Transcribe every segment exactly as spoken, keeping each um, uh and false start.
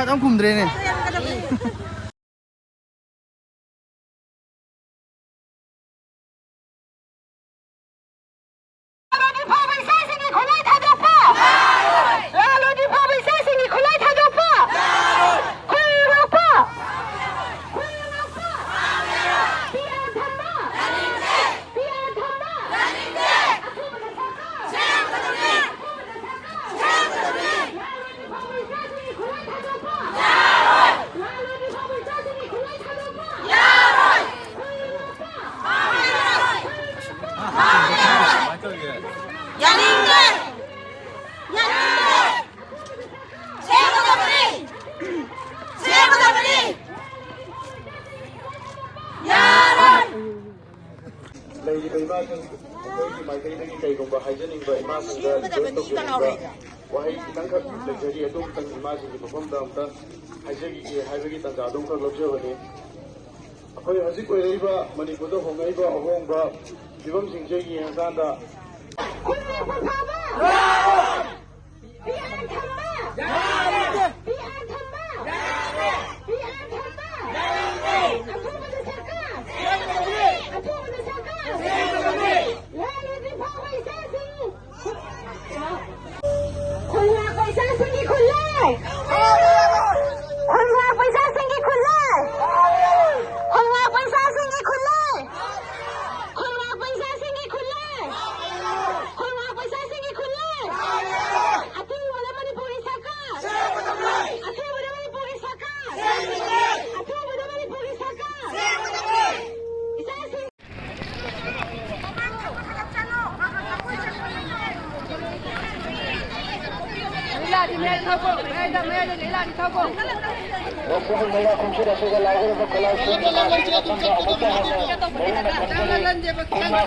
ꯌꯥꯝ ꯈꯨꯝꯗ꯭ꯔꯦꯅꯦ꯫ ꯂꯥꯜ ꯑꯣꯏꯗ꯭ꯔꯤ ꯐꯥꯎꯕ ꯏꯆꯥꯁꯤꯡꯒꯤ ꯈꯨꯠꯂꯥꯏ ꯊꯥꯗꯣꯛꯄ! ꯈꯨꯜ ꯉꯥꯛꯄ! ꯈꯨꯜ ꯉꯥꯛꯄ! ꯄꯤ ꯑꯥꯔ ꯊꯝꯕ! ꯄꯤ ꯑꯥꯔ ꯊꯝꯕ! ꯑꯊꯨꯕꯗ ꯁꯔꯀꯥꯔ! ꯑꯊꯨꯕꯗ ꯁꯔꯀꯥꯔ! ꯂꯥꯜ ꯑꯣꯏꯗ꯭ꯔꯤ ꯐꯥꯎꯕ ꯏꯆꯥꯁꯤꯡꯒꯤ ꯈꯨꯠꯂꯥꯏ ꯊꯥꯗꯣꯛꯄ! ꯂꯥꯜ ꯑꯣꯏꯗ꯭ꯔꯤ ꯐꯥꯎꯕ ꯏꯆꯥꯁꯤꯡꯒꯤ ꯈꯨꯠꯂꯥꯏ ꯊꯥꯗꯣꯛꯄ! ꯈꯨꯜ ꯉꯥꯛꯄ! ꯌꯥꯅꯤꯡꯗꯦ! ꯌꯥꯅꯤꯡꯗꯦ! ꯁꯦꯝꯒꯗꯕꯅꯤ! ꯁꯦꯝꯒꯗꯕꯅꯤ! ꯌꯥꯔꯣꯏ! ꯂꯩꯔꯤꯕ ꯏꯃꯥꯁꯤꯡ, ꯑꯩꯈꯣꯏꯒꯤ ꯃꯥꯏꯀꯩꯗꯒꯤ ꯀꯩꯒꯨꯝꯕ ꯍꯥꯏꯖꯅꯤꯡꯕ ꯏꯃꯥꯁꯤꯡꯗ ꯁꯦꯝꯒꯗꯕꯅꯤ request ꯇꯧꯖꯅꯤꯡꯕ ꯀꯅꯥꯎꯔꯦ? ꯋꯥꯍꯩ ꯈꯤꯇꯪꯈꯛ ꯂꯩꯖꯔꯤ꯫ ꯑꯗꯨꯝꯇꯪ ꯏꯃꯥꯁꯤꯡꯒꯤ ꯃꯐꯝꯗ ꯑꯝꯇ ꯍꯥꯏꯖꯈꯤꯒꯦ ꯍꯥꯏꯕꯒꯤ ꯇꯥꯟꯖꯥ ꯑꯗꯨꯝꯈꯛ ꯂꯧꯖꯕꯅꯤ꯫ ꯑꯩꯈꯣꯏ ꯍꯧꯖꯤꯛ ꯑꯣꯏꯔꯛꯏꯕ ꯃꯅꯤꯄꯨꯔꯗ ꯍꯣꯡꯂꯛꯏꯕ ꯑꯍꯣꯡꯕ ꯐꯤꯕꯝꯁꯤꯡꯁꯦ ꯌꯦꯡꯉꯀꯥꯟꯗ, ꯈꯨꯜꯂꯥꯛꯄ ꯐꯥꯕ! ꯄꯤ ꯑꯥꯔ ꯊꯝꯕ! ꯄꯤ ꯑꯥꯔ ꯊꯝꯕ! ꯄꯤ ꯑꯥꯔ ꯊꯝꯕ! ꯑꯊꯨꯕꯗ ꯁꯔꯀꯥꯔ! ꯑꯊꯨꯕꯗ ꯁꯔꯀꯥꯔ! ꯂꯥꯜ ꯑꯣꯏꯗ꯭ꯔꯤ ꯐꯥꯎꯕ ꯏꯆꯥꯁꯤꯡ! ꯈꯨꯜꯂꯥꯛꯄ ꯏꯆꯥꯁꯤꯡꯒꯤ ꯈꯨꯜꯂꯥꯏ! ꯈꯨꯜꯂꯥꯛꯄ ꯏꯆꯥꯁꯤꯡꯒꯤ ꯈꯨꯜꯂꯥꯏ! ꯈꯨꯜꯂꯥꯛꯄ ꯏꯆꯥꯁꯤꯡꯒꯤ ꯈꯨꯜꯂꯥꯏ! ꯈꯨꯜꯂꯥꯛꯄ ꯏꯆꯥꯁꯤꯡꯒꯤ ꯈꯨꯜꯂꯥꯏ! ꯈꯨꯜꯂꯥꯛꯄ ꯏꯆꯥꯁꯤꯡꯒꯤ ꯈꯨꯜꯂꯥꯏ! ꯑꯊꯨꯕꯗ ꯃꯅꯤꯄꯨꯔꯒꯤ ꯁꯔꯀꯥꯔ! ꯑꯊꯨꯕꯗ ꯃꯅꯤꯄꯨꯔꯒꯤ ꯁꯔꯀꯥꯔ! ꯑꯊꯨꯕꯗ ꯃꯅꯤꯄꯨꯔꯒꯤ ꯁꯔꯀꯥꯔ! ꯏꯆꯥꯁꯤꯡ ꯃꯁꯤꯒꯤ ꯃꯌꯥ ꯀꯨꯝꯁꯤꯗ ꯑꯁꯤꯗ ꯂꯥꯎꯒꯗꯕ ꯈꯨꯠꯂꯥꯏꯁꯤꯡ ꯏꯃꯥꯁꯤꯡꯒꯤ ꯃꯐꯝꯗ ꯑꯃꯨꯛꯀ ꯍꯟꯅ ꯃꯌꯨꯝꯗ ꯈꯨꯟꯗ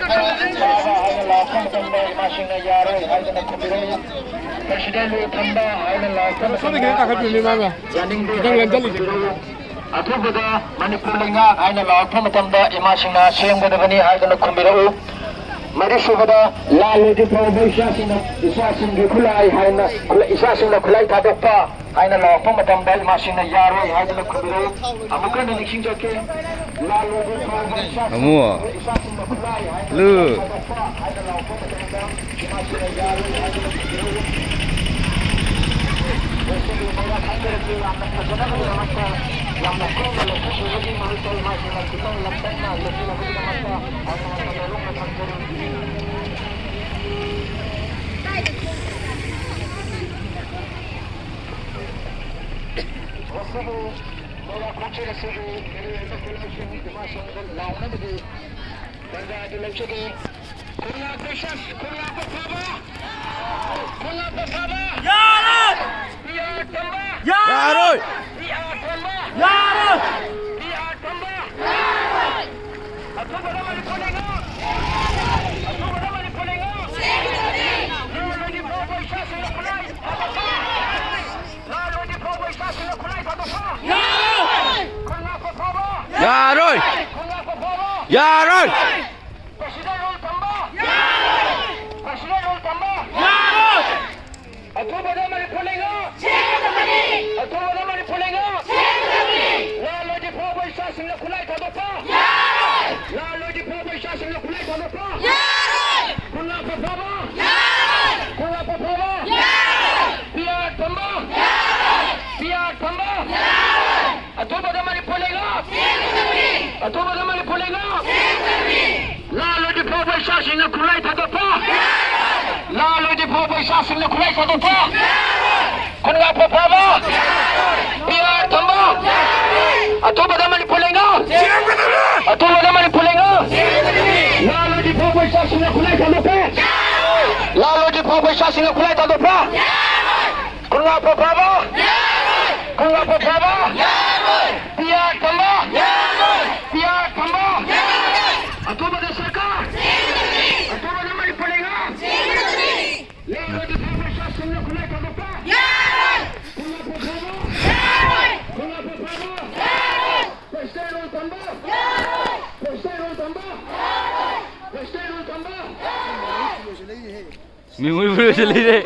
ꯍꯥꯏꯅ ꯂꯥꯛꯄ ꯃꯇꯝꯗ ꯏꯃꯥꯁꯤꯡꯅ ꯌꯥꯔꯣꯏ ꯍꯥꯏꯗꯅ ꯈꯨꯝꯕꯤꯔꯛꯏ꯫ ꯄ꯭ꯔꯁꯤꯗꯦꯟ ꯂꯨ ꯊꯝꯕ ꯍꯥꯏꯅ ꯂꯥꯛꯄ ꯁꯣꯝꯗ ꯃꯇꯝꯗ ꯈꯤꯇꯪ ꯀꯥꯈꯠꯄꯤꯌꯨꯅꯦ, ꯏꯃꯥ, ꯏꯃꯥ꯫ ꯌꯥꯅꯤꯡꯗꯦ ꯈꯤꯇꯪ ꯍꯥꯏꯅ ꯂꯦꯡꯖꯜꯂꯤꯁꯦ꯫ ꯈꯨꯝꯕꯤꯔꯛꯏ꯫ ꯑꯊꯨꯕꯗ ꯃꯅꯤꯄꯨꯔ ꯂꯩꯉꯥꯛ ꯍꯥꯏꯅ ꯂꯥꯎꯔꯛꯄ ꯃꯇꯝꯗ ꯏꯃꯥꯁꯤꯡꯅ ꯁꯦꯝꯒꯗꯕꯅꯤ ꯍꯥꯏꯗꯨꯅ ꯈꯨꯝꯕꯤꯔꯛꯎ꯫ ꯃꯔꯤꯁꯨꯕꯗ, ꯂꯥꯜ ꯑꯣꯏꯗ꯭ꯔꯤ ꯐꯥꯎꯕ ꯏꯆꯥꯁꯤꯡꯅ, ꯏꯆꯥꯁꯤꯡꯒꯤ ꯈꯨꯠꯂꯥꯏ ꯍꯥꯏꯅ, ꯈꯨꯠꯂꯥꯏ, ꯏꯆꯥꯁꯤꯡꯅ ꯈꯨꯠꯂꯥꯏ ꯊꯥꯗꯣꯛꯄ ꯍꯥꯏꯅ ꯂꯥꯎꯔꯛꯄ ꯃꯇꯝꯗ ꯏꯃꯥꯁꯤꯡꯅ ꯌꯥꯔꯣꯏ ꯍꯥꯏꯗꯨꯅ ꯈꯨꯝꯕꯤꯔꯛꯏ꯫ ꯑꯃꯨꯛꯀ ꯍꯟꯅ ꯅꯤꯡꯁꯤꯡꯖꯒꯦ, ꯂꯥꯜ ꯑꯣꯏꯗ꯭ꯔꯤ ꯐꯥꯎꯕ ꯏꯆꯥꯁꯤꯡ, ꯑꯃꯨꯛ ꯏꯆꯥꯁꯤꯡꯅ ꯈꯨꯠꯂꯥꯏ ꯍꯥꯏꯅ ꯂꯨ꯫ ꯈꯨꯠꯂꯥꯏ ꯊꯥꯗꯣꯛꯄ ꯍꯥꯏꯅ ꯂꯥꯎꯔꯛꯄ ꯃꯇꯝꯗ ꯏꯃꯥꯁꯤꯡꯅ ꯌꯥꯔꯣꯏ ꯍꯥꯏꯗꯨꯅ ꯈꯨꯝꯕꯤꯔꯛꯏ꯫ ꯃꯁꯤꯒꯤ ꯃꯩꯔꯥ ꯊꯥꯡꯖꯔꯛꯀꯤ ꯌꯥꯝꯅ ꯐꯖꯅꯕꯒꯤꯗꯃꯛꯇ, ꯌꯥꯝꯅ ꯀꯨꯡꯅ ꯂꯧꯊꯣꯛꯄꯤꯕꯒꯤ ꯃꯍꯨꯠꯇ ꯏꯃꯥꯁꯤꯡꯅ ꯈꯤꯇꯪ ꯂꯝꯇꯛꯅ ꯂꯧꯁꯤꯟꯅꯕꯒꯤꯗꯃꯛꯇ ꯌꯥꯔꯣꯏ! ꯌꯥꯔꯣꯏ! ꯌꯥꯔꯣꯏ! ꯌꯥꯔꯣꯏ! ꯑꯊꯨꯕꯗ ꯃꯅꯤꯄꯨꯔ ꯂꯩꯉꯥꯛ! ꯁꯦꯝꯒꯗꯕꯅꯤ! ꯑꯊꯨꯕꯗ ꯃꯅꯤꯄꯨꯔ ꯂꯩꯉꯥꯛ! ꯁꯦꯝꯒꯗꯕꯅꯤ! ꯂꯥꯜ ꯑꯣꯏꯗ꯭ꯔꯤ ꯐꯥꯎꯕ ꯏꯆꯥꯁꯤꯡꯅ ꯈꯨꯠꯂꯥꯏ ꯊꯥꯗꯣꯛꯄ! ꯌꯥꯔꯣꯏ! ꯂꯥꯜ ꯑꯣꯏꯗ꯭ꯔꯤ ꯐꯥꯎꯕ ꯏꯆꯥꯁꯤꯡꯅ ꯈꯨꯠꯂꯥꯏ ꯊꯥꯗꯣꯛꯄ! ꯌꯥꯔꯣꯏ! ꯈꯨꯟ ꯉꯥꯛꯄ ꯐꯥꯕ! ꯌꯥꯔꯣꯏ! ꯈꯨꯟ ꯉꯥꯛꯄ ꯐꯥꯕ! ꯌꯥꯔꯣꯏ! ꯄꯤ ꯑꯥꯔ ꯊꯝꯕ! ꯌꯥꯔꯣꯏ! ꯄꯤ ꯑꯥꯔ ꯊꯝꯕ! ꯌꯥꯔꯣꯏ! ꯑꯊꯨꯕꯗ ꯃꯅꯤꯄꯨꯔ ꯂꯩꯉꯥꯛ! ꯁꯦꯝꯒꯗꯕꯅꯤ! ꯑꯊꯨꯕꯗ ꯃꯅꯤꯄꯨꯔ ꯂꯩꯉꯥꯛ! ꯁꯦꯝꯒꯗꯕꯅꯤ! ꯂꯥꯜ ꯑꯣꯏꯗ꯭ꯔꯤ ꯐꯥꯎꯕ ꯏꯆꯥꯁꯤꯡꯅ ꯈꯨꯠꯂꯥꯏ ꯊꯥꯗꯣꯛꯄ! ꯂꯥꯜ ꯑꯣꯏꯗ꯭ꯔꯤ ꯐꯥꯎꯕ ꯏꯆꯥꯁꯤꯡꯅ ꯈꯨꯠꯂꯥꯏ ꯊꯥꯗꯣꯛꯄ! ꯈꯨꯟ ꯉꯥꯛꯄ ꯐꯥꯕ! ꯄꯤ ꯑꯥꯔ ꯊꯝꯕ! ꯑꯊꯨꯕꯗ ꯃꯅꯤꯄꯨꯔ ꯂꯩꯉꯥꯛ! ꯑꯊꯨꯕꯗ ꯃꯅꯤꯄꯨꯔ ꯂꯩꯉꯥꯛ! ꯂꯥꯜ ꯑꯣꯏꯗ꯭ꯔꯤ ꯐꯥꯎꯕ ꯏꯆꯥꯁꯤꯡꯅ ꯈꯨꯠꯂꯥꯏ ꯊꯥꯗꯣꯛꯄ! ꯂꯥꯜ ꯑꯣꯏꯗ꯭ꯔꯤ ꯐꯥꯎꯕ ꯏꯆꯥꯁꯤꯡꯅ ꯈꯨꯠꯂꯥꯏ ꯊꯥꯗꯣꯛꯄ! ꯈꯨꯟ ꯉꯥꯛꯄ ꯐꯥꯕ! ꯈꯨꯟ ꯉꯥꯛꯄ ꯐꯥꯕ! ꯄꯤ ꯑꯥꯔ ꯊꯝꯕ! ꯄꯤ ꯑꯥꯔ ꯊꯝꯕ! ꯑꯊꯨꯕꯗ ꯁꯔꯀꯥꯔ! ꯑꯊꯨꯕꯗ ꯃꯅꯤꯄꯨꯔ ꯂꯩꯉꯥꯛ! ꯂꯥꯜ ꯑꯣꯏꯗ꯭ꯔꯤ ꯐꯥꯎꯕ ꯏꯆꯥꯁꯤꯡꯅ ꯈꯨꯠꯂꯥꯏ ꯊꯥꯗꯣꯛꯄ! ꯈꯨꯟ ꯉꯥꯛꯄ ꯐꯥꯕ! ꯈꯨꯟ ꯉꯥꯛꯄ ꯐꯥꯕ! ꯄ꯭ꯔꯦꯁꯤꯗꯦꯟ ꯔꯨꯜ ꯊꯝꯕ! ꯄ꯭ꯔꯦꯁꯤꯗꯦꯟ ꯔꯨꯜ ꯊꯝꯕ! ꯄ꯭ꯔꯦꯁꯤꯗꯦꯟ ꯔꯨꯜ ꯊꯝꯕ! ꯃꯤꯉꯣꯏ ꯐꯨꯔꯤꯠꯁꯨ ꯂꯩꯔꯦ꯫